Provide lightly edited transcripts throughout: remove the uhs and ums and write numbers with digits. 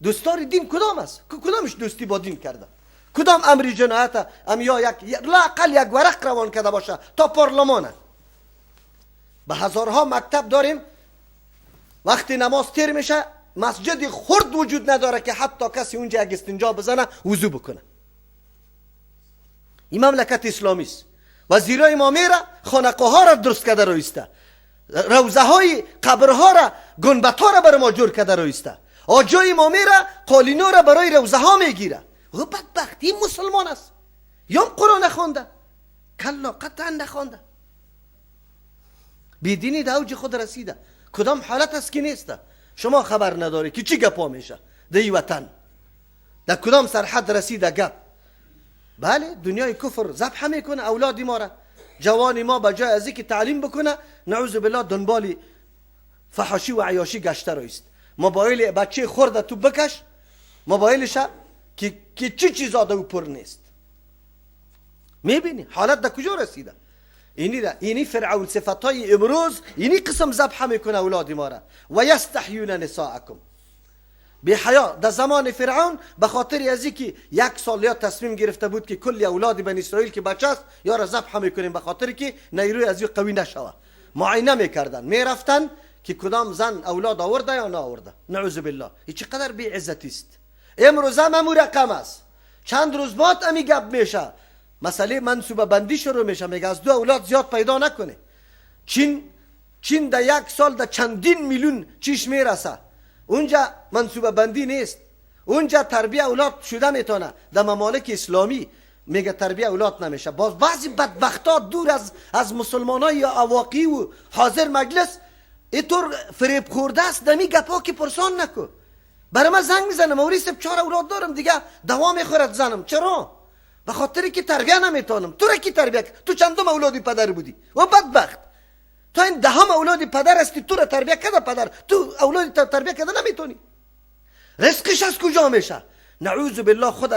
دوستدار دین کدام است؟ کدامش دوستی با دین کرده؟ کدام امر جنایت ام یا یک لااقل یک ورق روان کرده باشه تا پارلمان؟ به هزارها مکتب داریم، وقتی نماز تیر میشه مسجد خرد وجود نداره که حتی کسی اونجا یک استنجا بزنه وضو بکنه. این مملکت اسلامی است. وزیرای ما میره خانقاه ها را درست کرده رویسته، روزه های قبرها را، گنبت ها را برای ما جور کرده رویسته. آجای ما میره قالینو را برای روزه ها میگیره. او بدبخت این مسلمان است، یا قرآن نخوانده، کلا قطعا نخوانده، بیدینی در اوج خود رسیده. کدام حالت است که نیست؟ شما خبر نداری که چی گپا میشه در این وطن، در کدام سرحد رسیده گپ. بله دنیای کفر ذبح میکنه اولاد ما را، جوان ما به جای از اینکه تعلیم بکنه نعوذ بالله دنبال فحاشی و عیاشی گشته رایست. موبایل بچه خورده تو بکش موبایلش که چی چیزا او پر نیست. میبینی حالت در کجا رسیده؟ اینی فرعون صفتای امروز اینی قسم ذبح میکنه اولاد ما را. و یستحیون نساءکم، بی حیا. در زمان فرعون به خاطر از اینکه یک سال یا تصمیم گرفته بود که کل اولاد بنی اسرائیل که بچه است یا را ذبح میکنیم به خاطر که نیروی از او قوی نشوه، معاینه میکردن، میرفتن که کدام زن اولاد آورده یا نآورده. نعوذ بالله این چقدر بی عزتی است. امروز هم همون رقم است. چند روز بعد امی گپ میشه، مسئله منصوبه بندی شروع میشه، میگه از دو اولاد زیاد پیدا نکنه. چین در یک سال در چندین میلیون چیش میرسه، اونجا منصوبه بندی نیست، اونجا تربیه اولاد شده میتونه. در ممالک اسلامی میگه تربیه اولاد نمیشه. باز بعضی بدبختا دور از مسلمانای واقعی و حاضر مجلس اینطور فریب خورده است دمی گپا که پرسان نکن. برای من زنگ میزنه موری صاحب 4 اولاد دارم دیگه دوا میخورد زنم. چرا؟ به خاطر که تربیه نمیتونم. تو را کی تربیه؟ تو چندم اولادی پدر بودی؟ و بدبخت تو این دهم اولاد پدر هستی، تو را تربیه کرده پدر، تو اولاد تربیه کرده نمیتونی. رزقش از کجا میشه؟ نعوذ بالله خود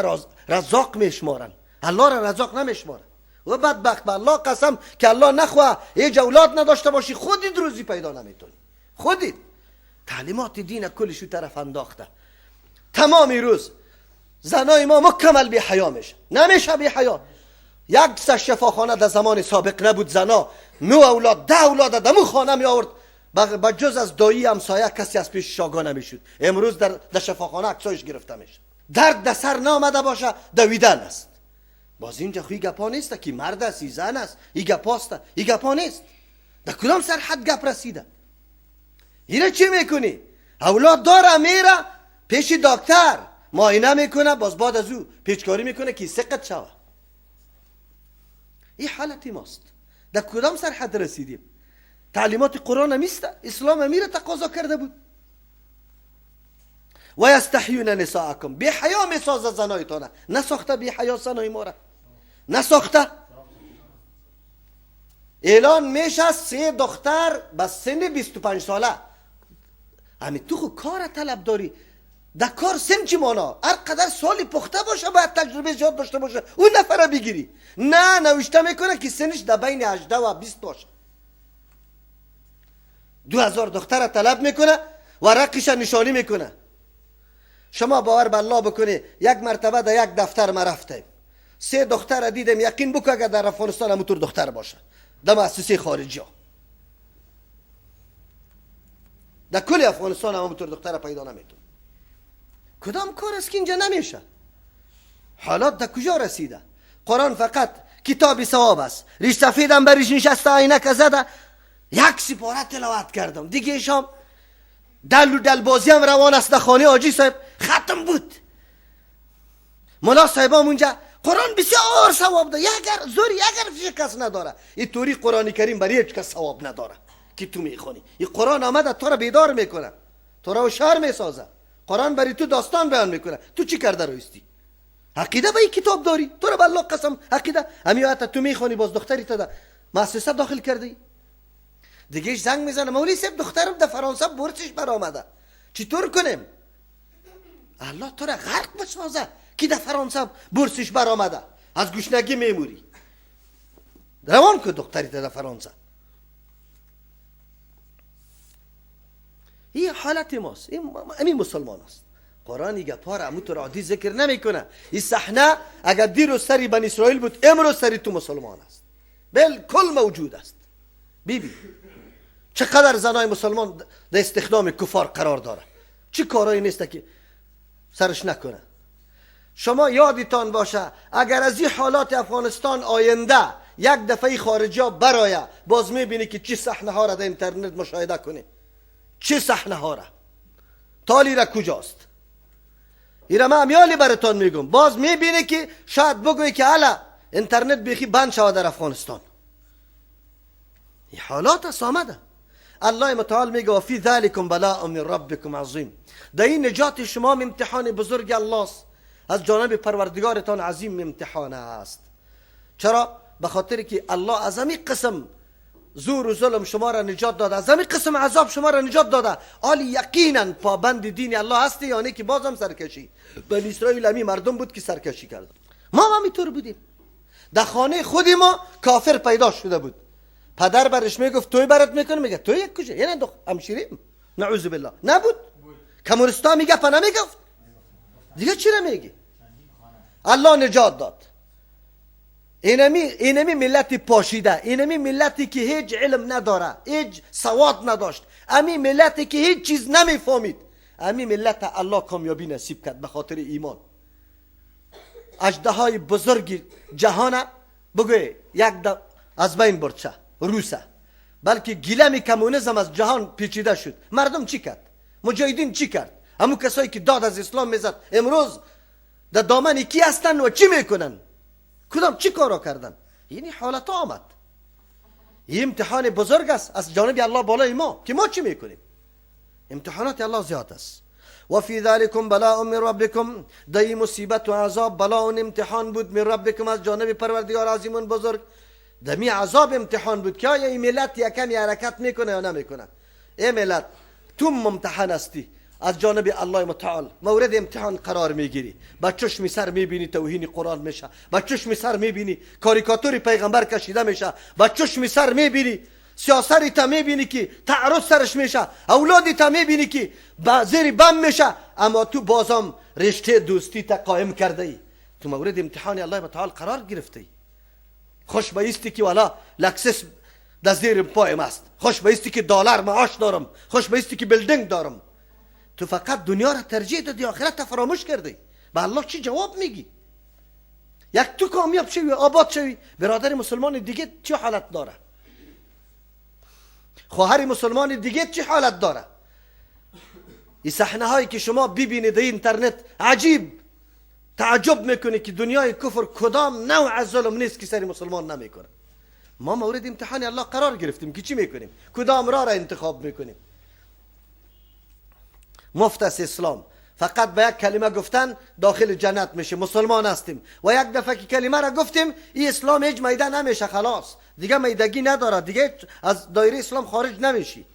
رزاق میشمارن، الله را رزاق نمیشمارن. و بدبخت به الله قسم که الله نخواه هیچ اولاد نداشته باشی، خودت روزی پیدا نمیتونی. خودت تعلیمات دین کلشو طرف انداخته. تمام روز زنای ما مکمل بی حیا میشه، نمیشه بی حیا. یک سه شفاخانه در زمان سابق نبود، زنا 9 اولاد 10 اولاد دمو خانه می آورد، با جز از دایی همسایه کسی از پیش شاگا نمیشد. امروز در شفاخانه عکسایش گرفته میشه. درد در سر نامده باشه دویدن است. باز اینجا خوی گپا نیست که مرد است زن است، این گپاست، این گپا نیست. در کدام سرحد گپ رسیده؟ اینه چی میکنی؟ اولاد داره میره پیش دکتر معاینه میکنه، باز بعد از او پیچکاری میکنه که سقط شوه. این حالت ماست. در کدام سرحد رسیدیم؟ تعلیمات قرآن میسته، اسلام میره تقاضا کرده بود. و یستحیون نساءکم، بی حیا میسازه زنایتانه. نساخته بی حیا زنای ما را نساخته. اعلان میشه 3 دختر به سن 25 ساله. امی تو خو کار طلب داری، در کار سن چی مانا؟ هر قدر سالی پخته باشه باید تجربه زیاد داشته باشه اون نفره بگیری. نه، نوشته میکنه که سنش در بین 18 و 20 باشه. 2000 دختر طلب میکنه و رقش نشانی میکنه. شما باور به الله بکنی یک مرتبه در یک دفتر ما رفتیم، 3 دختر دیدم، یقین بکن اگر در افغانستان همونطور دختر باشه در مؤسسه خارجی ها، در کل افغانستان همونطور دختر پیدا نمیتون. کدام کار است که اینجا نمیشه؟ حالات در کجا رسیده؟ قرآن فقط کتاب ثواب است. ریش سفیدم بریش نشسته، عینک زده، یک سپاره تلاوت کردم دیگه، شام دل و دل بازی هم روان است در خانه حاجی صاحب، ختم بود. ملا صاحبام اونجا قرآن بسیار ثواب داره، اگر زوری اگر کس نداره. این توری قرآن کریم برای هیچ کس ثواب نداره که تو میخوانی. این قرآن آمده تو را بیدار میکنه، تو را هوشیار میسازه. قرآن برای تو داستان بیان میکنه، تو چی کرده رویستی؟ عقیده به این کتاب داری، تو را به الله قسم عقیده همین آیت تو میخوانی، باز دختری تا مؤسسه داخل کردی. دیگه زنگ میزنه مولوی صاحب دخترم در فرانسه بورسش برآمده، چطور کنیم؟ الله تو را غرق بسازه که در فرانسه بورسش برآمده، از گشنگی میموری. روان کن دختری تا در فرانسه. این حالت ماست، این مسلمان است. قرآن گپا را امو عادی ذکر نمیکنه. این صحنه اگر دیروز سری بنی اسرائیل بود، امروز سری تو مسلمان است، بالکل موجود است. بیبی چقدر زنای مسلمان در استخدام کفار قرار داره، چه کارایی نیست که سرش نکنه. شما یادتان باشه اگر از این حالات افغانستان آینده یک دفعه خارجی ها برایه، باز میبینی که چه صحنه ها را در اینترنت مشاهده کنی، چه صحنه ها را، تالی را کجاست. ایره من امیالی براتان میگم، باز میبینی که شاید بگوی که الا اینترنت بیخی بند شود در افغانستان. این حالات است آمده. الله متعال میگه و فی ذلکم بلاء من ربکم عظیم. در این نجات شما امتحان بزرگ الله است، از جانب پروردگارتان عظیم امتحان است. چرا؟ به خاطر که الله از همین قسم زور و ظلم شما را نجات داده، از همین قسم عذاب شما را نجات داده. آلی یقینا پابند دین الله هستی، یعنی که بازم سرکشی. بنی اسرائیل همی مردم بود که سرکشی کرد. ما هم همینطور بودیم. در خانه خود ما کافر پیدا شده بود. پدر برش میگفت توی برات میکنه، میگه توی یک کجا؟ یعنی همشیریم، نعوذ بالله. نبود کمونستا میگه پا نمیگفت دیگه، چی نمیگی؟ الله نجات داد. اینمی ملتی پاشیده، اینمی ملتی که هیچ علم نداره، هیچ سواد نداشت، امی ملتی که هیچ چیز نمیفهمید، امی ملت الله کامیابی نصیب کرد به خاطر ایمان. اژدهای بزرگ جهان بگوی یک از بین برد شه روسه، بلکه گیلم کمونیسم از جهان پیچیده شد. مردم چی کرد؟ مجاهدین چی کرد؟ همون کسایی که داد از اسلام میزد امروز در دامن کی هستن و چی میکنن؟ کدام چی کارا کردن؟ یعنی حالت آمد. این امتحان بزرگ است از جانب الله بالای ما که ما چی میکنیم. امتحانات الله زیاد است. و فی ذلکم بلاء من ربکم، در مصیبت و عذاب بلاء امتحان بود من ربکم از جانب پروردگار عظیم بزرگ. دمی عذاب امتحان بود که آیا این ملت یکمی حرکت میکنه یا نمیکنه. ای ملت تو ممتحن هستی از جانب الله متعال، مورد امتحان قرار میگیری. با چشم سر میبینی توهین قرآن میشه، با چشم سر میبینی کاریکاتور پیغمبر کشیده میشه، با چشم سر میبینی سیاست تا میبینی که تعرض سرش میشه، اولادی تا میبینی که با زیر بم میشه، اما تو بازم رشته دوستی تا قائم کرده ای. تو مورد امتحان الله متعال قرار گرفته. خوش بایستی که والا لکسس در زیر پایم است، خوش بایستی که دلار معاش دارم، خوش بایستی که building دارم. تو فقط دنیا را ترجیح دادی، آخرت فراموش کردی. به الله چی جواب میگی؟ یک تو کامیاب شوی، آباد شوی، برادر مسلمان دیگه چه حالت داره؟ خواهر مسلمان دیگه چه حالت داره؟ این صحنه هایی که شما ببینید در اینترنت عجیب تعجب میکنه که دنیای کفر کدام نوع از ظلم نیست که سر مسلمان نمیکنه. ما مورد امتحان الله قرار گرفتیم که چی میکنیم؟ کدام راه را انتخاب میکنیم؟ مفت است اسلام، فقط به یک کلمه گفتن داخل جنت میشه، مسلمان هستیم. و یک دفعه که کلمه را گفتیم این اسلام هیچ میده نمیشه، خلاص دیگه میدگی نداره، دیگه از دایره اسلام خارج نمیشی.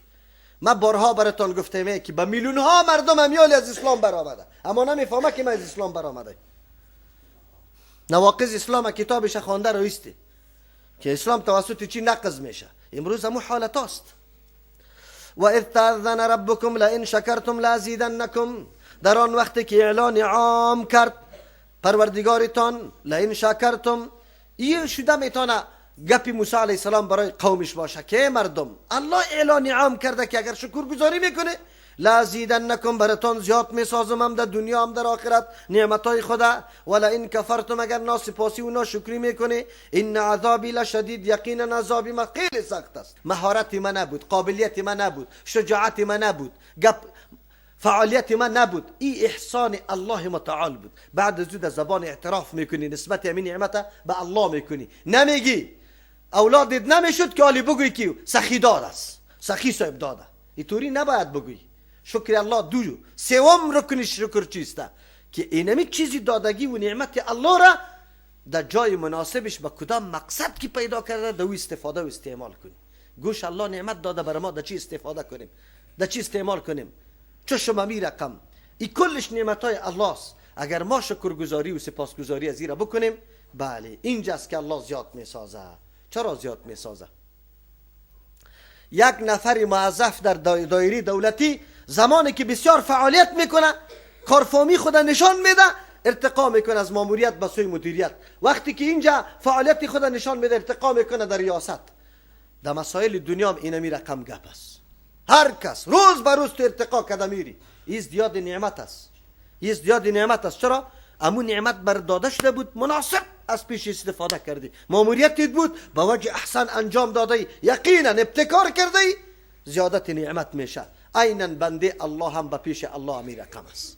من بارها براتان گفتم که به میلیون ها مردم امیال از اسلام برآمده، اما نمیفهمه که من از اسلام برآمده. نواقض اسلام کتابش خوانده رویستی که اسلام توسط چی نقض میشه. امروز همون حالت است. و اذ تأذن ربکم لئن شکرتم لازیدنکم، در آن وقتی که اعلان عام کرد پروردگارتان لئن شکرتم، این شده میتونه گپی موسی علیه السلام برای قومش باشه که مردم الله اعلان عام کرده که اگر شکر گذاری میکنه لازیدنکم، براتون زیاد میسازم هم در دنیا هم در آخرت نعمتای خدا. ولئن کفرتم، اگر ناسپاسی و ناشکری میکنه، ان عذابی لشدید، یقینا عذاب من خیلی سخت است. مهارت من نبود، قابلیت من نبود، شجاعت من نبود، گپ فعالیت من نبود، این احسان الله متعال بود. بعد از او زبان اعتراف میکنی، نسبت همین نعمت به الله میکنی، نمیگی اولادت نمیشد که آلی بگوی که سخی دار است، سخی صاحب داده. اینطوری نباید بگویی. شکر الله دو سوم رکن شکر چیست؟ که اینمی چیزی دادگی و نعمت الله را در جای مناسبش به کدام مقصد که پیدا کرده در او استفاده و استعمال کنیم. گوش الله نعمت داده بر ما، در چی استفاده کنیم، در چی استعمال کنیم؟ چشم امی رقم، این کلش نعمت های الله است. اگر ما شکرگزاری و سپاسگزاری از این را بکنیم، بله اینجاست که الله زیاد میسازه. چرا زیاد میسازه؟ یک نفر موظف در دایره دولتی زمانی که بسیار فعالیت میکنه، کارفامی خود نشان میده ارتقا میکنه از ماموریت به سوی مدیریت. وقتی که اینجا فعالیت خود نشان میده ارتقا میکنه در ریاست. در مسائل دنیا هم اینمی رقم گپ است. هر کس روز به روز تو ارتقا کده میری. این ازدیاد نعمت است. این ازدیاد نعمت است. چرا؟ امو نعمت بر داده شده بود، مناسب از پیش استفاده کردی، ماموریتت بود به وجه احسن انجام داده، یقینا ابتکار کرده، زیادت نعمت میشه. عینا بنده الله هم به پیش الله امی رقم است.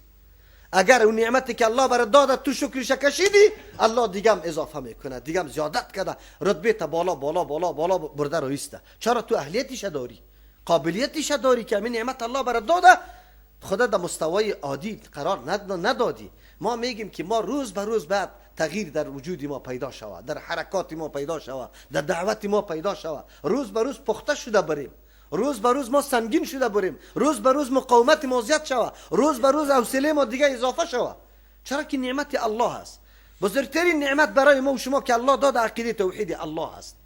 اگر اون نعمتی که الله برات داده تو شکرش کشیدی، الله دیگه هم اضافه میکنه، دیگه هم زیادت کرده، رتبه تا بالا بالا بالا بالا برده رویسته. چرا؟ تو اهلیتش داری، قابلیتش داری که همین نعمت الله برات داده، خدا در مستوای عادی قرار ندادی. ما میگیم که ما روز به روز بعد تغییر در وجود ما پیدا شود، در حرکات ما پیدا شود، در دعوت ما پیدا شود. روز به روز پخته شده بریم، روز به روز ما سنگین شده بریم، روز به روز مقاومت ما زیاد شود، روز به روز حوصله ما دیگه اضافه شود. چرا که نعمت الله است. بزرگترین نعمت برای ما و شما که الله داد عقیده توحید الله است.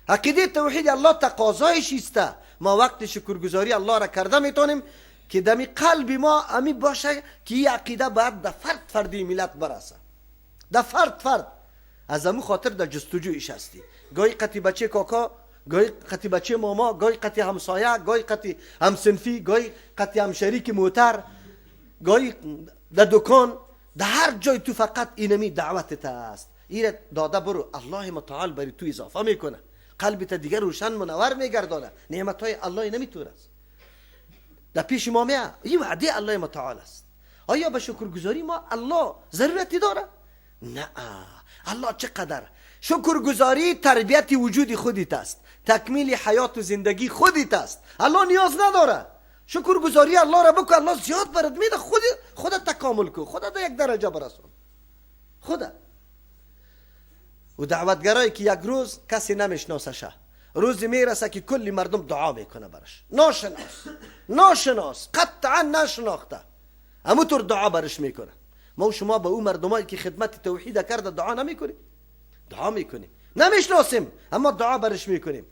عقیده توحید الله تقاضایش است. ما وقت شکرگزاری الله را کرده میتونیم که دمی قلب ما امی باشه که این عقیده باید در فرد فردی ملت برسه، در فرد فرد. از امو خاطر در جستجویش هستی. گاهی قطی بچه کاکا، گاهی قطی بچه ماما، گاهی قطی همسایه، گاهی قطی همصنفی، گاهی قطی همشریک موتر، گاهی در دکان، در هر جای تو فقط اینمی دعوتت است. این داده برو، الله متعال بری تو اضافه میکنه، قلبت دیگر روشن منور میگردانه. نعمت های الله نمیتونه است در پیش ما میه. این وعده الله متعال است. آیا به شکرگزاری ما الله ضرورتی داره؟ نه. الله چقدر شکرگزاری تربیت وجود خودت است، تکمیل حیات و زندگی خودت است. الله نیاز نداره. شکرگزاری الله را بکن، الله زیاد برات میده. خودت تکامل کن، خودت یک درجه برسون خدا. و دعوتگرایی که یک روز کسی نمیشناسشه، روزی میرسه که کلی مردم دعا میکنه برش، ناشناس ناشناس، قطعا نشناخته، همونطور دعا برش میکنه. ما و شما به او مردمایی که خدمت توحید کرده دعا نمیکنیم؟ دعا میکنیم، نمیشناسیم اما دعا برش میکنیم.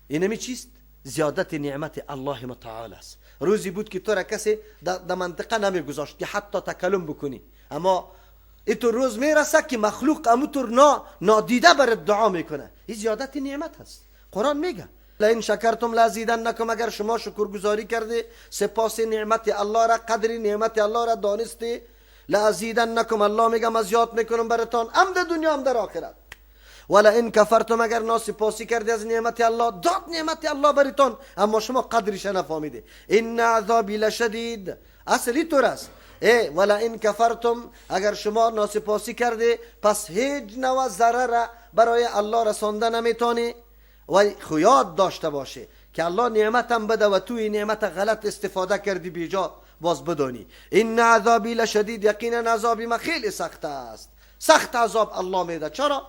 اینمی چیست؟ زیادت نعمت الله متعال است. روزی بود که تو را کسی در منطقه نمیگذاشت که حتی تکلم بکنی، اما اینطور روز میرسه که مخلوق همونطور نادیده برات دعا میکنه. این زیادت نعمت است. قرآن میگه لئن شکرتم لازیدنکم، اگر شما شکرگزاری کرده، سپاس نعمت الله را، قدر نعمت الله را دانستی، لازیدنکم، الله میگه من زیاد میکنم براتان، هم در دنیا هم در آخرت. ولئن کفرتم، اگر ناسپاسی کردی از نعمت الله، داد نعمت الله براتان اما شما قدرش نفهمیده، ان عذابی لشدید. اصلی طور است. ای ولئن کفرتم، اگر شما ناسپاسی کرده پس هیچ نوع ضرر برای الله رسانده نمیتونی. و یاد داشته باشه که الله نعمتم بده و توی نعمت غلط استفاده کردی بیجا، باز بدانی ان عذابی لشدید، یقینا عذاب ما خیلی سخت است. سخت عذاب الله میده. چرا؟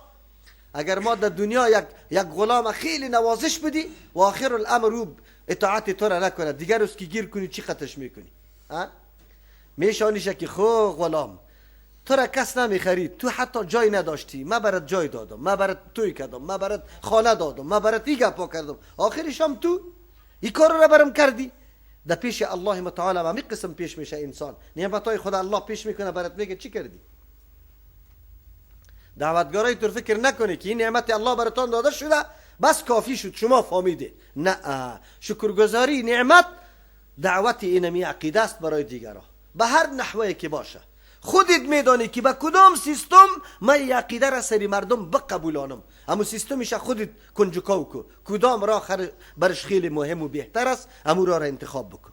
اگر ما در دنیا یک غلام خیلی نوازش بدی و آخر الامر او اطاعت تو را نکنه، دیگر روز که گیر کنی چی قطش میکنی؟ میشانیشه که خو غلام تو را کس نمیخرید، تو حتی جای نداشتی، من برات جای دادم، من برات توی کردم، من برات خانه دادم، من برات این گپا کردم، آخرش هم تو این کار را برم کردی. در پیش الله متعال هم قسم پیش میشه انسان، نعمتای خدا الله پیش میکنه برات میگه چی کردی؟ دعوتگارای تو فکر نکنی که این نعمت الله براتون داده شده بس کافی شد شما فهمیده. نه، شکرگزاری نعمت دعوت اینمی عقیده است برای دیگران به هر نحوی که باشه. خودت میدانی که به کدام سیستم من عقیده را سری مردم بقبولانم، اما سیستمش خودت کنجکاو کو، کدام راه برش خیلی مهم و بهتر است امو راه را انتخاب بکن.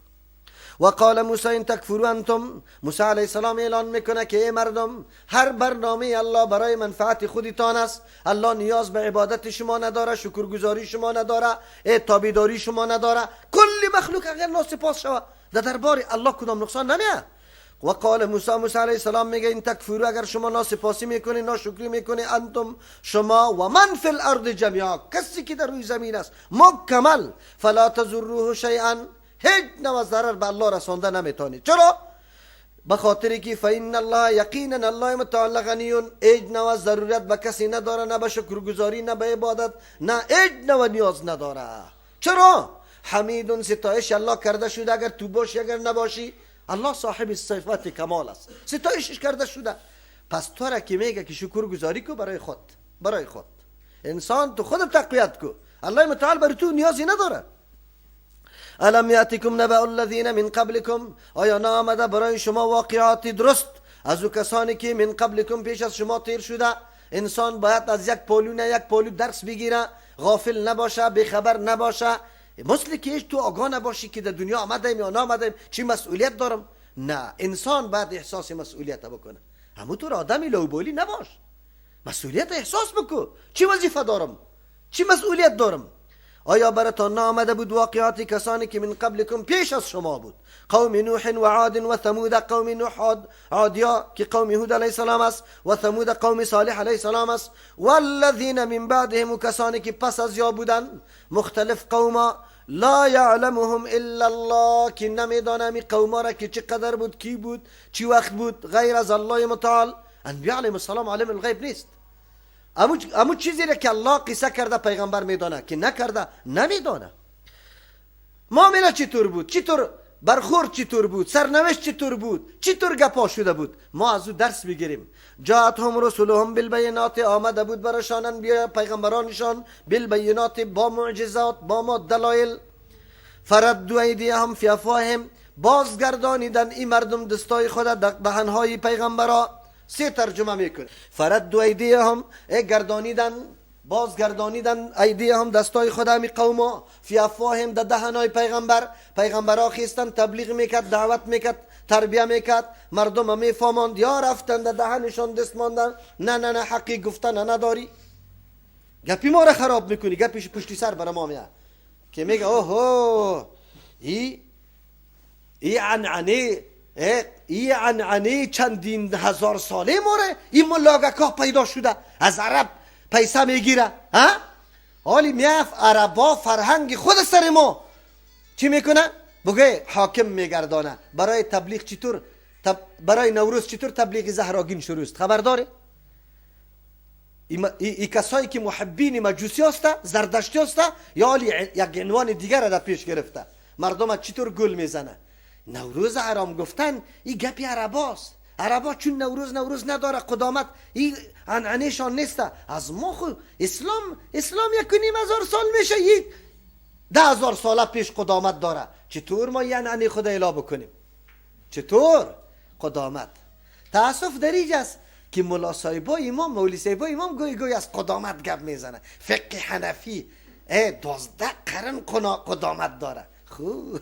و قال موسی ان تکفروا انتم، موسی علیه السلام اعلان میکنه که ای مردم، هر برنامه الله برای منفعت خودتان است. الله نیاز به عبادت شما نداره، شکرگزاری شما نداره، تابعداری شما نداره. کل مخلوق اگر ناسپاس شود در دربار الله کدام نقصان نمیه. و قال موسی، موسی علیه السلام میگه این تکفروا، اگر شما ناسپاسی میکنی، ناشکری میکنی، انتم شما و من فی الارض جمیعا، کسی که در روی زمین است مکمل، فلا تضروه شیئا، هیچ نوع ضرر به الله رسانده نمیتونی. چرا؟ به خاطر که فإن الله، یقینا الله متعال غنی، هیچ نوع ضرورت به کسی نداره، نه به شکرگزاری، نه به عبادت، نه هیچ نوع نیاز نداره. چرا؟ حمید، ستایش الله کرده شده، اگر تو باشی اگر نباشی الله صاحب صفات کمال است، ستایشش کرده شده. پس تو را که میگه که شکرگزاری کو برای خود، برای خود انسان تو خودت تقویت کو، الله متعال برای تو نیازی نداره. الم یاتکم نبأ الذین من قبلکم، آیا نآمده برای شما واقعات درست از او کسانی که من قبلکم پیش از شما تیر شده؟ انسان باید از یک پالو نه یک پالو درس بگیره، غافل نباشه، بیخبر نباشه. مثل که تو آگاه نباشی که در دنیا آمدیم یا نآمدیم، چی مسئولیت دارم. نه، انسان باید احساس مسئولیت بکنه. همونطور آدمی لوبالی نباش، مسئولیت احساس بکن، چی وظیفه دارم، چی مسئولیت دارم. آیا براتان نآمده بود واقعات کسانی که من قبلکم پیش از شما بود؟ قوم نوح و عاد و ثمود، قوم نوح عادیا که قوم هود علیه السلام است، و ثمود قوم صالح علیه السلام است، والذین من بعدهم و کسانی که پس از یا بودند، مختلف قوما، لا یعلمهم الا الله، که نمیدانم این قوما را که چقدر بود، کی بود، چی وقت بود، غیر از الله متعال. انبیاء علیهم السلام عالم الغیب نیست. امو چیزی را که الله قصه کرده پیغمبر میدانه، که نکرده نمیدانه. معامله چطور بود، چطور برخورد چطور بود، سرنوشت چطور بود، چطور گپا شده بود، ما از او درس بگیریم. جاءتهم رسولهم بالبینات، آمده بود برایشان انبیا پیغمبرانشان، بالبینات با معجزات، با ما دلایل. فردوا ایدیهم فی افواههم، بازگردانیدن این مردم دستای خود در دهنهای پیغمبرا. سه ترجمه میکنه. فردوا ایدیهم، گردانیدن، بازگردانیدن ایدیهم دستای خود همی قوما، فی افواههم در دهنهای پیغمبر. پیغمبرها خیستن تبلیغ میکرد، دعوت میکرد، تربیه میکرد، مردم میفهماند، یا رفتن در دهنشان دست ماندن، نه نه نه حقی گفتن نداری، گپی ما را خراب میکنی، گپیش پشتی سر برای ما میاد که میگه اوهو ای عنعنه، ای عنعنه چندین هزار ساله ماره، این ملاگکا پیدا شده از عرب پیسه میگیره، ها؟ حالی میاف عربا فرهنگ خود سر ما چی میکنه؟ بگه حاکم میگردانه. برای تبلیغ چطور برای نوروز چطور تبلیغ زهراگین شروع است، خبر داره؟ ای کسایی که محبین مجوسی هسته، زردشتی هسته، یا یک عنوان دیگر را در پیش گرفته، مردم چطور گل میزنه. نوروز حرام گفتن این گپی عرباست. عربا چون نوروز نوروز نداره، قدامت این عنعنهشان نیست. از ما خو اسلام 1,500 سال میشه، یک 10,000 ساله پیش قدامت داره. چطور ما یه عنعنه خود اعلا بکنیم؟ چطور قدامت؟ تاسف در اینجا است که ملا صاحبای امام، مولوی صاحبای امام گوی گوی از قدامت گپ میزنه. فقه حنفی 12 قرن قدامت داره. خو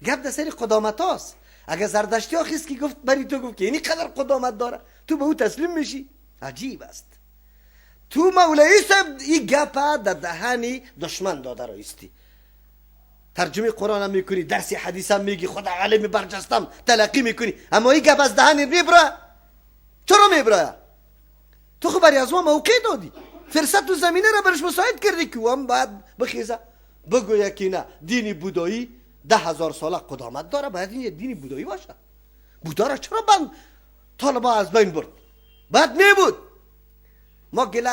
گپ در سر قدامت هاست. اگه زردشتی ها خیست که گفت بری تو گفت که اینی قدر قدامت داره، تو به او تسلیم میشی؟ عجیب است. تو مولوی صاحب این گپ در دهانی دشمن داده را ایستی، ترجمه قرآن هم میکنی، درس حدیث هم میگی، خدا عالم برجستم تلقی میکنی، اما این گپ از دهن میبره. چرا میبره؟ تو خو بری از ما موقع دادی، فرصت و زمینه را برش مساعد کردی که هم باید بخیزه بگویه که نه دین بودایی 10,000 ساله قدامت داره، باید این دین بودایی باشه. بودا را چرا بند طالبا از بین برد؟ باید می بود. ما گله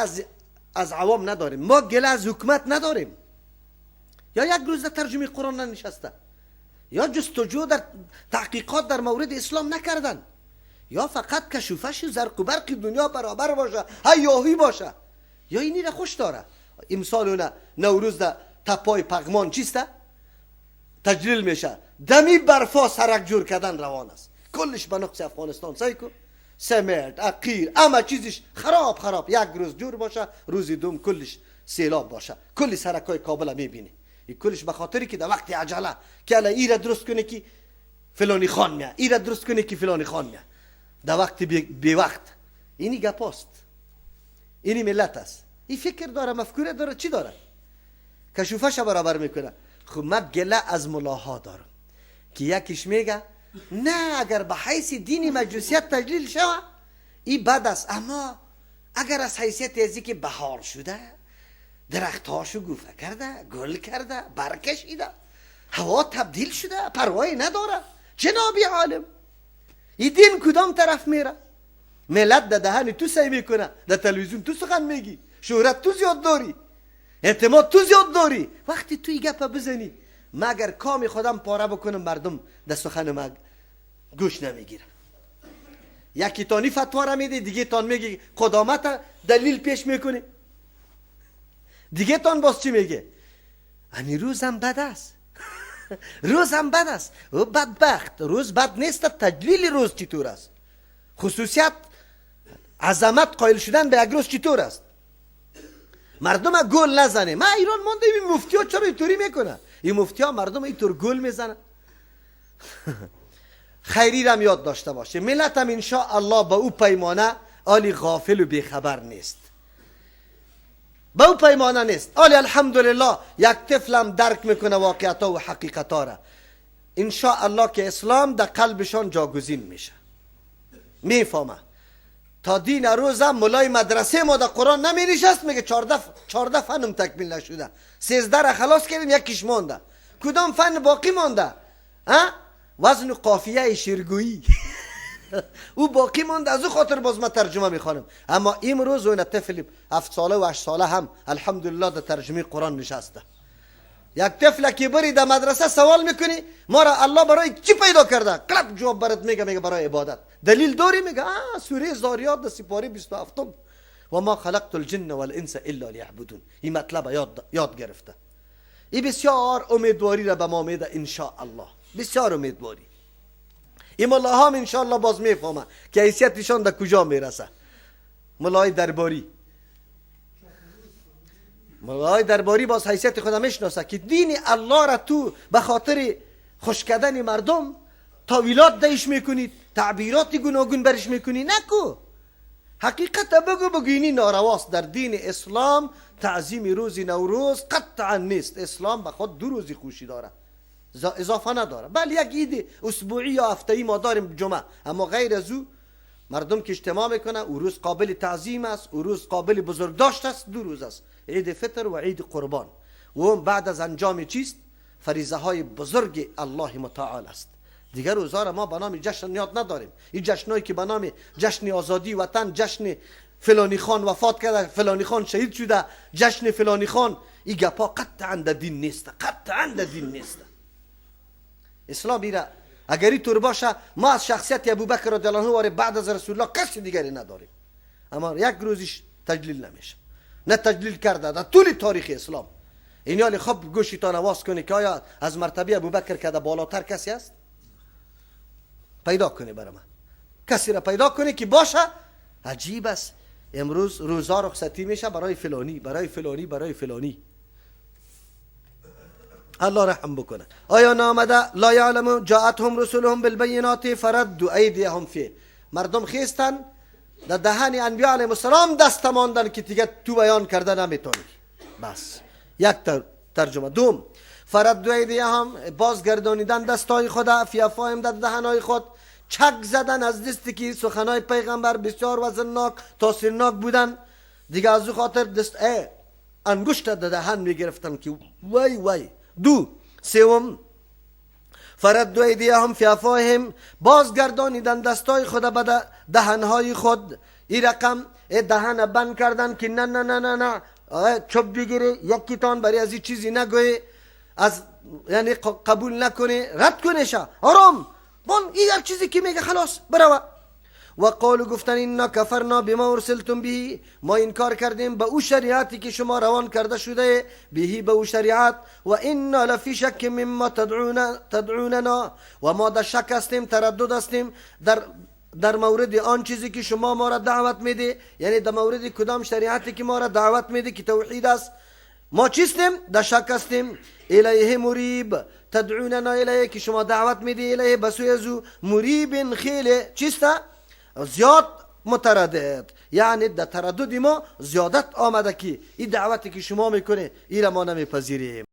از عوام نداریم، ما گله از حکومت نداریم. یا یک روز در ترجمه قرآن ننشسته، یا جستجو در تحقیقات در مورد اسلام نکردن، یا فقط کشوفش زرق و برق دنیا برابر باشه، هیاهی باشه، یا اینی را خوش داره. امسال اونه نوروز در تپای پغمان چیسته؟ تجلیل میشه، دمی برفا سرک جور کردن روان است. کلش به نقص افغانستان سعی کن، سمت، اقیر، اما چیزش خراب خراب. یک روز جور باشه، روز دوم کلش سیلاب باشه، کل سرکای کابل میبینی. این کلش به خاطری که در وقت عجله که الا ایره درست کنه که فلانی خان میاد، ایره درست کنه که فلانی خان میاد، در وقت بی وقت. اینی گپ است، اینی ملت است، این فکر داره، مفکوره داره، چی داره؟ کشوفش برابر میکنه. خب من گله از ملاها دارم که یکیش میگه نه اگر به حیث دین مجوسیت تجلیل شوه این بد است، اما اگر از حیثیت ازی که بهار شده، درختهاشو گوفه کرده، گل کرده، برکشیده، هوا تبدیل شده، پروایی نداره، جنابی عالم این دین کدام طرف میره؟ ملت در دهن تو سعی میکنه، در تلویزیون تو سخن میگی، شهرت تو زیاد داری، اعتماد تو زیاد داری، وقتی توی گپ بزنی مگر کامی خودم پاره بکنم مردم در سخن ما گوش نمیگیره. یکی تانی فتوا را میده، دیگه تان میگه قدامت دلیل پیش میکنه، دیگه تان باز چی میگه؟ امی روزم بد است. روزم بد است. او بدبخت، روز بد نیست، تجلیل روز چطور است؟ خصوصیت عظمت قائل شدن به یک روز چطور است؟ مردم گل نزنه. ما ایران مانده این مفتی ها چرا اینطوری میکنه؟ این مفتی ها مردم اینطور گل میزنه. خیری رم یاد داشته باشه. ملت هم انشاءالله به او پیمانه آلی غافل و بیخبر نیست، به او پیمانه نیست. آلی الحمدلله یک طفلم درک میکنه واقعیت ها و حقیقت ها را. انشاءالله که اسلام در قلبشان جاگزین میشه، میفهمه. تا دین روزم ملای مدرسه ما در قرآن نمی نشست، میگه 14 فنم تکمیل نشده، 13 را خلاص کردیم، یکیش مانده. کدام فن باقی مانده؟ ها؟ وزن قافیه شیرگویی. او باقی مانده، از او خاطر باز ما ترجمه میخوانم. اما امروز اون طفل 7 ساله و 8 ساله هم الحمدلله در ترجمه قرآن نشسته. یک طفل که بری در مدرسه سوال میکنی ما را الله برای چی پیدا کرده، قلب جواب برات میگه، میگه برای عبادت. دلیل داری؟ میگه سوره زاریات در سپاره 27 و ما خلقت الجن والانس الا لیعبدون. این مطلب یاد گرفته. این بسیار امیدواری را به ما میده ان شاء الله، بسیار امیدواری. این ملاها هم ان شاء الله باز میفهمه که حیثیتشان در کجا میرسه. ملای درباری، ملای درباری باز حیثیت خود میشناسه که دین الله را تو به خاطر خوش کردن مردم تاویلات دیش میکنی، تعبیرات گوناگون برش میکنی. نکو، حقیقت بگو، بگو اینی نارواست. در دین اسلام تعظیم روز نوروز قطعا نیست. اسلام به خود 2 روز خوشی داره، اضافه نداره. بله یک عید اسبوعی یا هفته‌ای ما داریم جمعه، اما غیر از او مردم که اجتماع میکنه او روز قابل تعظیم است، او روز قابل بزرگداشت است. 2 روز است، عید فطر و عید قربان. و اون بعد از انجام چیست؟ فریضه های بزرگ الله متعال است. دیگر روزها را ما به نام جشن یاد نداریم. این جشنایی که به نام جشن آزادی وطن، جشن فلانی خان وفات کرده، فلانی خان شهید شده، جشن فلانی خان، این گپا قطعا در دین نیست، قطعا در دین نیست. اسلام ایره اگر اینطور باشه ما از شخصیت ابوبکر رضی الله عنه بعد از رسول الله کسی دیگری نداریم. اما یک روزش تجلیل نمیشه، نه تجلیل کرده در طول تاریخ اسلام. این حال خب گوشتان آواز کنی که آیا از مرتبه ابوبکر که بالاتر کسی است؟ پیدا کنی برای من کسی را پیدا کنی که باشه. عجیب است امروز روزا رخصتی میشه برای فلانی، برای فلانی، برای فلانی. الله رحم بکنه. آیا نامده لا یعلم جاءتهم رسولهم بالبینات فردوا ایدیهم فیه. مردم خیستن در دهن انبیاء علیهم السلام دست ماندن که دیگه تو بیان کرده نمیتونی. بس یک ترجمه. دوم فردوا ایدیهم، بازگردانیدن دستای خود، فی افواههم در دهنهای خود، چک زدن از دستی که سخنای پیغمبر بسیار وزنناک تاثیرناک بودن. دیگه از او خاطر دست انگشت در دهن میگرفتن که وای وای. دو سوم فردوا ایدیهم فی افواههم، بازگردانیدن دستای خود به دهنهای خود. این رقم دهن بند کردن که نه نه نه نه نه چوب بگیری یکی تان برای از این چیزی نگوی، از یعنی قبول نکنی، رد کنه شا آرام بان. این یک چیزی که میگه خلاص برو. و قالوا گفتن اینا کفرنا بما ارسلتم به، ما انکار کردیم به او شریعتی که شما روان کرده شده، بهی به او شریعت. و اینا لفی شک مما تدعوننا، و ما در شک هستیم، تردد هستیم در مورد آن چیزی که شما ما را دعوت میده، یعنی در مورد کدام شریعتی که ما را دعوت میده که توحید است، ما چیستیم؟ در شک هستیم. الیه مریب، تدعوننا الیه که شما دعوت میده، الیه بسوی ازو، مریب خیلی چیسته؟ زیاد متردد، یعنی در تردد ما زیادت آمده که این دعوتی که شما میکنه این را ما نمیپذیریم.